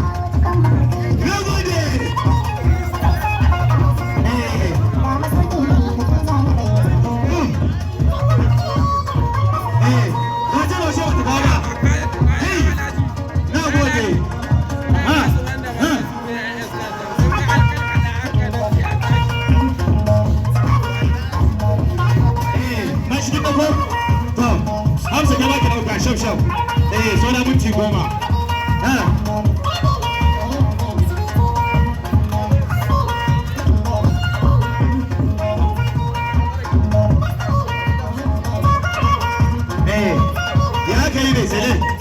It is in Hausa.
Na gode. Eh. Eh, ka ce ba shi wata kawo ba. Hey, na gode. Ha, ha. Eh, na shi kin ɗauko? To, Hamsa, kai ma ki ɗauka shaf shaf. Eh, saura minti 10. Ha. Eh, ya aka yi ne, Sele?